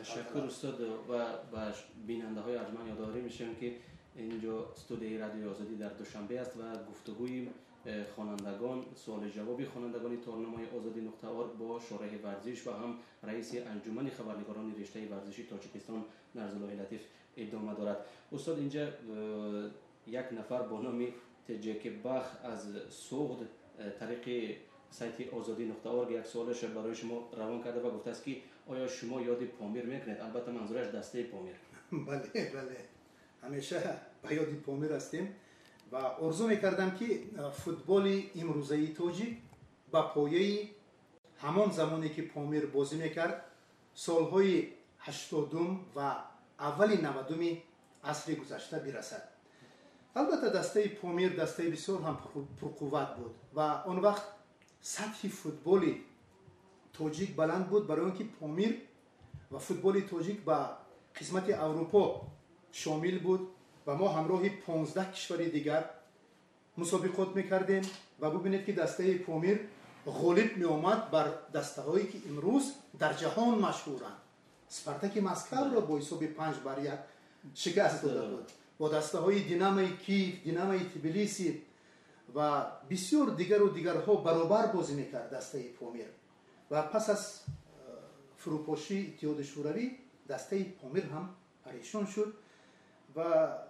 Ташаккур устод ва ба бинандаҳои арҷманд ёдоварӣ мешавем, ки инҷо студияи Радиои Озодӣ дар Душанбе аст ва гуфтугӯи хонандагон, суоли ҷавоби хонандагони торнамои озодӣ.org бо шореҳи варзиш ва ҳам раиси анҷумани хабарнигорони риштаи варзиши Тоҷикистон Нарзуллоҳи Латиф идома дорад. Устод, инҷа як нафар бо номи Теҷеки Бах аз Суғд тариқи сайти озодӣ.org як суолашро барои шумо равон карда ва гуфтааст, ки оё шумо ёди Помир мекунед? Албатта, манзураш дастаи Помир. Бале, бале, ҳамеша ба ёди Помир ҳастем ва орзу мекардам, ки футболи имрӯзаи тоҷик ба пояи ҳамон замоне, ки Помир бозӣ мекард, солҳои 80-ум ва аввали 90-уми асри гузашта бирасад. Албатта, дастаи Помир дастаи бисёр ҳам пурқувват буд ва он вақт сатҳи футболи тоҷик баланд буд, барои он ки Помир ва футболи тоҷик ба қисмати Аврупо шомил буд ва мо ҳамроҳи 15 кишвари дигар мусобиқот мекардем. Ва бубинед, ки дастаи Помир ғолиб меомад бар дастаҳое, ки имрӯз дар ҷаҳон машҳуранд. Спартаки Москавро бо ҳисоби 5-1 шикаст дода буд, бо дастаҳои Динамои Киев, Динамои Тбилиси ва бисёр дигару дигарҳо баробар бозӣ мекард дастаи Помир. Ва пас аз фурӯпошии Иттиҳоди Шӯравӣ дастаи Помир ҳам парешон шуд. Ва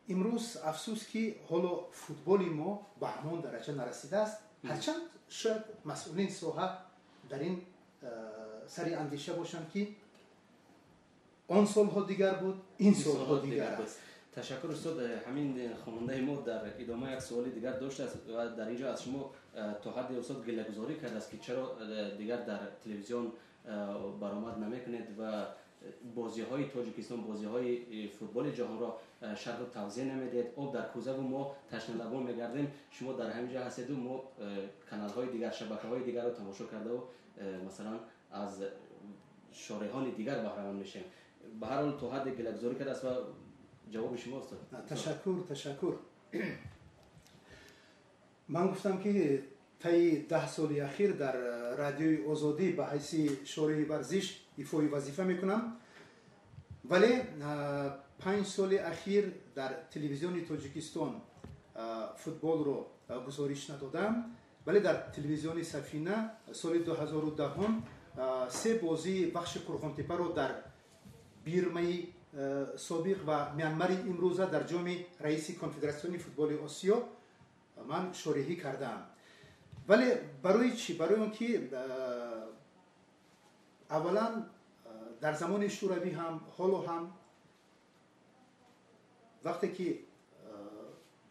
имрӯз, афсӯс, ки ҳоло футболи мо ба ҳамон дараҷа нарасидааст, ҳарчанд шояд масъулин соҳа дар ин сари андеша бошанд, ки он солҳо дигар буд, ин солҳо дигар аст. Ташаккур, устод. Ҳамин хонандаи мо дар идома як суоли дигар доштааст ва дар ин ҷо аз шумо то ҳадде, устод, гилагузорӣ кардааст, ки чаро дигар дар телевизион баромад намекунед ва бозиҳои Тоҷикистон, бозиҳои футболи ҷаҳонро шарҳу тавзеҳ намедиҳед. Об дар кӯзаву мо ташналабон мегардем, шумо дар ҳамин ҷо ҳастеду мо каналҳои дигар, шабакаҳои дигарро тамошо кардаву масалан аз шореҳони дигар баҳраманд мешавем. Ба ҳар ҳол, то ҳадде гилагузорӣ кардааст ва ҷавоби шумо, устод. Ташаккур, ташаккур. Ман гуфтам, ки таи 10 соли ахир дар Радиои Озодӣ ба ҳайси шореҳи варзиш ифои вазифа мекунам, вале 5 соли ахир дар Телевизиони Тоҷикистон футболро гузориш надодам, вале дар телевизиони Сафина соли 2010 се бозии бахши Қурғонтепаро дар Бирмаи собиқ ва Мянмари имрӯза дар ҷоми раиси Конфедератсиони футболи Осиё ман шореҳӣ кардаам. Вале барои чӣ? Барои он ки аввалан дар замони Шӯравӣ ҳам, ҳоло ҳам вақте ки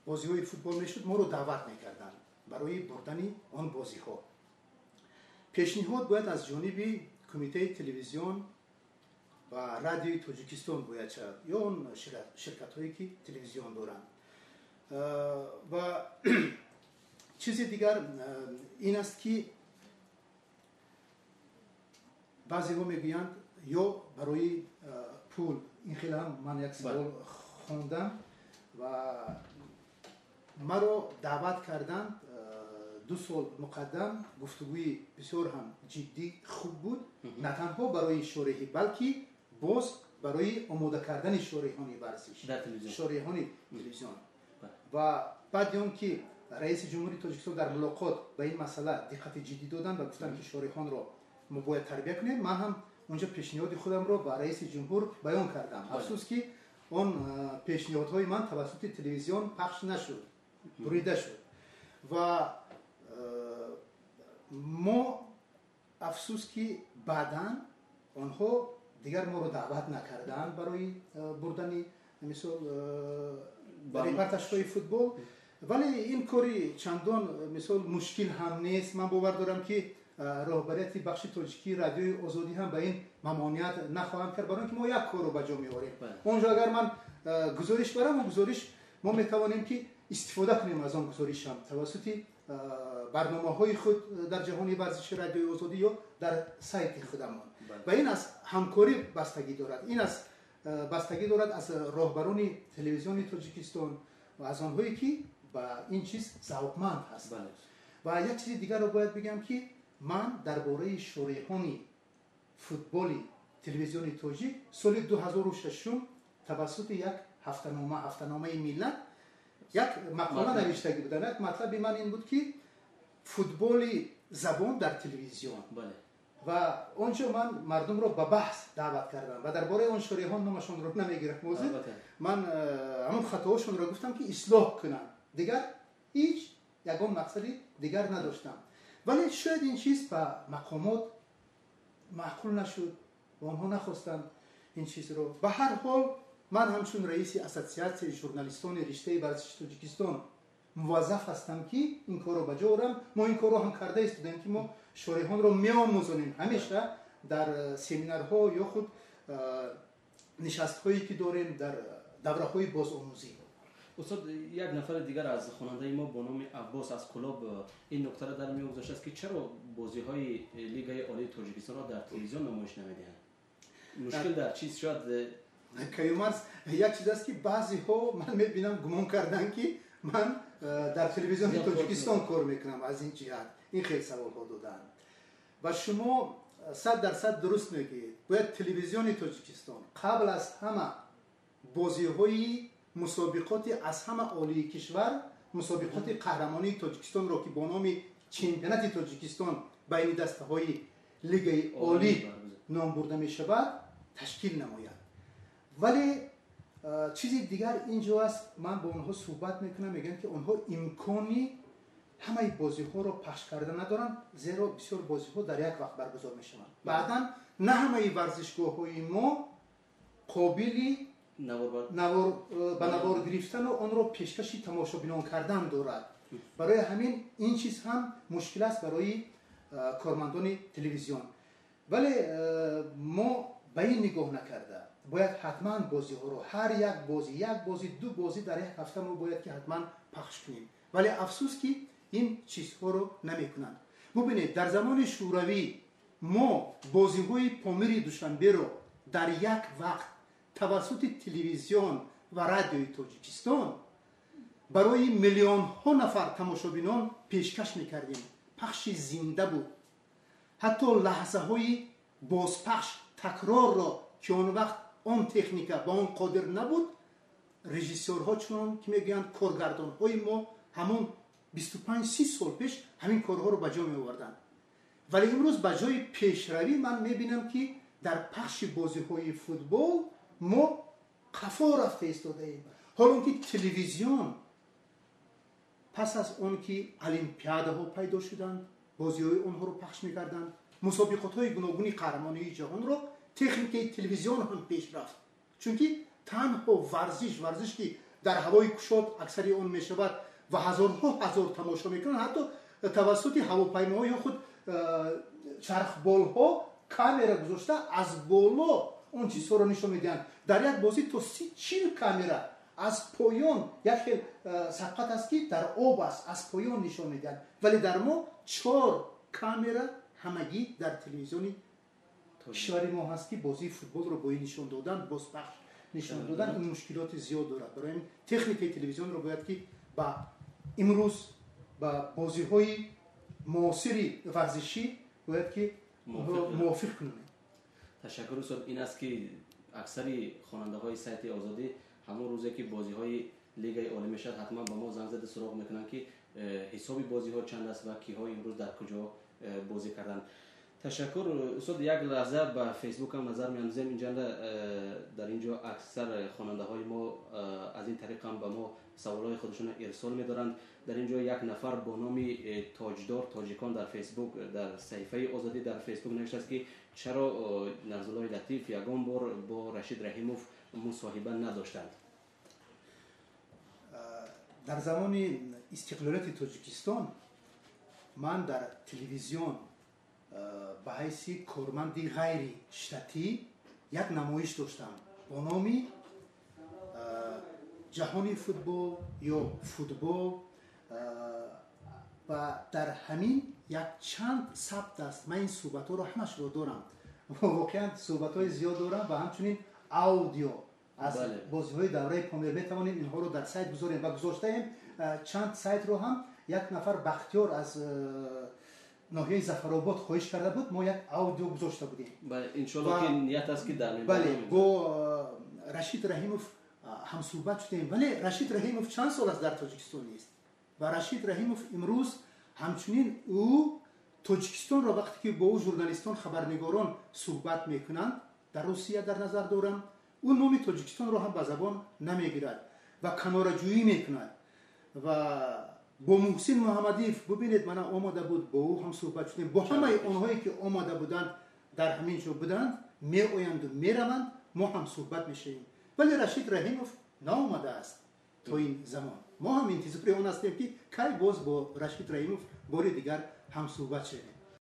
бозиҳои футбол мешуд, моро даъват мекарданд барои бурдани он бозиҳо. Пешниҳод бояд аз ҷониби Кумитаи телевизион ва Радиои Тоҷикистон бояд шавад ё он ширкатҳое, ки телевизион доранд. Ва чизи дигар ин аст, ки баъзеҳо мегӯянд ё барои пул. Ин хеле ҳам ман як савол хондам ва маро даъват карданд 2 сол муқаддам. Гуфтугӯи бисёр ҳам ҷиддӣ, хуб буд, на танҳо барои шореҳӣ, балки боз барои омода кардани шореҳони варзиш, шореҳони телевизион. Ва баъди он ки раиси ҷумҳури Тоҷикистон дар мулоқот ба ин масъала диққати ҷиддӣ доданд ва гуфтанд, ки шореҳонро мо бояд тарбия кунем, ман ҳам унҷо пешниҳоди худамро ба раиси ҷумҳур баён кардам. Афсӯс, ки он пешниҳодҳои ман тавассути телевизион пахш нашуд, бурида шуд. Ва мо, афсӯс, ки баъдан онҳо дигар моро даъват накарданд барои бурдани, мисол, репортажҳои футбол. Вале ин кори чандон, мисол, мушкил ҳам нест. Ман бовар дорам, ки роҳбарияти бахши тоҷикии Радиои Озодӣ ҳам ба ин мамоният нахоҳанд кард, барои он ки мо як корро ба ҷо меорем. Онҷо агар ман гузориш барам, он гузориш мо метавонем, ки истифода кунем аз он гузориш ҳам тавассути барномаҳои худ дар ҷаҳони варзиши Радиои Озодӣ ё дар сайти худамон. Ва ин аз ҳамкорӣ бастагӣ дорад, ин аз бастагӣ дорад аз роҳбарони Телевизиони Тоҷикистон ва аз онҳое, ки ба ин чиз завқманд ҳастанд. Ва як чизи дигарро бояд бигӯям, ки ман дар бораи шореҳони футболи Телевизиони тоҷик соли 2006 тавассути як ҳафтанома, ҳафтаномаи Миллат, як мақола навиштагӣ будам. Як матлаби ман ин буд, ки футболи забон дар телевизион. Ва он ҷо ман мардумро ба баҳс даъват кардам ва дар бораи он шореҳон номашонро намегирам ҳозир. Ман ҳамон хатоҳошонро гуфтам, ки ислоҳ кунанд. Дигар ҳеҷ ягон мақсади дигар надоштам. Вале шояд ин чиз ба мақомот маъқул нашуд ва онҳо нахостанд ин чизро. Ба ҳар ҳол, ман ҳамчун раиси Ассотсиатсияи журналистони риштаи варзиши Тоҷикистон муваззаф ҳастам, ки ин корро ба ҷо орам. Мо ин корро ҳам карда истодаем, ки мо шореҳонро меомӯзонем ҳамеша дар семинарҳо ё худ нишастҳое, ки дорем дар давраҳои бозомӯзӣ. Устод, як нафари дигар аз хонандаи мо бо номи Аббос аз Кулоб ин нуктаро дар миён гузоштааст, ки чаро бозиҳои Лигаи олии Тоҷикистонро дар телевизион намоиш намедиҳанд? Мушкил дар чиз шояд? Каюмарс, як чиз аст, ки баъзеҳо, ман мебинам, гумон карданд, ки ман дар Телевизиони Тоҷикистон кор мекунам. Аз ин ҷиҳат ин хел саволҳо доданд. Ва шумо 100% дуруст мегӯед: бояд Телевизиони Тоҷикистон қабл аз ҳама бозиҳои мусобиқоти аз ҳама олии кишвар, мусобиқоти қаҳрамонии Тоҷикистонро, ки бо номи чемпионати Тоҷикистон байни дастаҳои Лигаи олӣ ном бурда мешавад, ташкил намояд. Вале чизи дигар ин ҷо аст: ман бо онҳо суҳбат мекунам, мегӯям, ки онҳо имкони ҳамаи бозиҳоро пахш карда надоранд, зеро бисёр бозиҳо дар як вақт баргузор мешаванд. Баъдан на ҳамаи варзишгоҳҳои мо қобили ба навор гирифтану онро пешкаши тамошобинон кардан дорад. Барои ҳамин ин чиз ҳам мушкил аст барои кормандони телевизион. Вале мо ба ин нигоҳ накарда бояд ҳатман бозиҳоро, ҳар як бозӣ, як бозӣ, ду бозӣ дар як ҳафта мо бояд ки ҳатман пахш кунем. Вале афсӯс, ки ин чизҳоро намекунанд. Бубинед, дар замони Шӯравӣ мо бозиҳои Помири Душанберо дар як вақт тавассути телевизион ва радиои Тоҷикистон барои миллионҳо нафар тамошобинон пешкаш мекардем. Пахши зинда буд. Ҳатто лаҳзаҳои бозпахш, такрорро, ки он вақт он техника ба он қодир набуд, режиссёрҳо, чунон ки мегӯянд, коргардонҳои мо ҳамон 25-30 сол пеш ҳамин корҳоро ба ҷо меоварданд. Вале имрӯз ба ҷои пешравӣ ман мебинам, ки дар пахши бозиҳои футбол мо қафо рафта истодаем, ҳолон ки телевизион пас аз он ки олимпиадаҳо пайдо шуданд, бозиҳои онҳоро пахш мекарданд, мусобиқотҳои гуногуни қаҳрамонии ҷаҳонро. Техникаи телевизион ҳам пеш рафт, чунки танҳо варзиш, варзиш ки дар ҳавои кушод аксари он мешавад ва ҳазорҳо ҳазор тамошо мекунанд, ҳатто тавассути ҳавопаймоҳо ё худ чархболҳо камера гузошта аз боло он чизҳоро нишон медиҳанд. Дар як бозӣ то 30-40 камера аз поён, як хел сабқат аст, ки дар об аст, аз поён нишон медиҳанд. Вале дар мо чор камера ҳамагӣ дар телевизиони кишвари мо ҳаст, ки бозии футболро бо ин нишон додан, бозпахш нишон додан, ин мушкилоти зиёд дорад. Барои ин техникаи телевизионро бояд ки ба имрӯз, ба бозиҳои муосири варзишӣ бояд ки мувофиқ кунем. Ташаккур, устод. Ин аст, ки аксари хонандаҳои сайти Озодӣ ҳамон рӯзе, ки бозиҳои Лигаи олӣ мешавад, ҳатман ба мо занг зада суроғ мекунанд, ки ҳисоби бозиҳо чанд аст ва киҳо имрӯз дар куҷо бозӣ карданд. Ташаккур, устод. Як лаҳза ба Фейсбук ҳам назар меандозем. Инҷанда дар ин ҷо аксар хонандаҳои мо аз ин тариқ ҳам ба мо саволҳои худашонро ирсол медоранд. Дар ин ҷо як нафар бо номи Тоҷдор Тоҷикон дар Фейсбук, дар саҳифаи Озодӣ дар Фейсбук навиштааст, ки чаро Нарзуллои Латиф ягон бор бо Рашид Раҳимов мусоҳиба надоштанд? Дар замони истиқлолияти Тоҷикистон ман дар телевизион ба ҳайси корманди ғайри штатӣ як намоиш доштам бо номи «Ҷаҳони футбол» ё «Футбол», ва дар ҳамин якчанд сабт аст. Ман ин суҳбатҳоро ҳамашро дорам, воқеан суҳбатҳои зиёд дорам ва ҳамчунин аудио аз бозиҳои давраи Помир. Метавонем инҳоро дар сайт гузорем ва гузоштаем чанд сайтро ҳам. Як нафар Бахтиёр аз ноҳияи Зафаробод хоҳиш карда буд, мо як аудио гузошта будем. Иншоалло ки ният аст ки дар Бале, бо Рашид Раҳимов ҳамсӯҳбат шудем, вале Рашид Раҳимов чанд сол аст дар Тоҷикистон нест ва Рашид Раҳимов имрӯз ҳамчунин ӯ Тоҷикистонро вақте ки бо ӯ журналистон, хабарнигорон суҳбат мекунанд, дар Русия дар назар дорам, ӯ номи Тоҷикистонро ҳам ба забон намегирад ва канораҷӯӣ мекунад. Ва бо Муҳсин Муҳаммадиев бубинед, мана омада буд, бо ӯ ҳам суҳбат шудем, бо ҳамаи онҳое ки омада буданд, дар ҳамин ҷо буданд, меоянду мераванд, мо ҳам суҳбат мешавем. Вале Рашид Раҳимов наомадааст то ин замон. Мо ҳам интизори он ҳастем, ки кай боз бо Рашид Раҳимов бори дигар ҳам суҳбат шавем.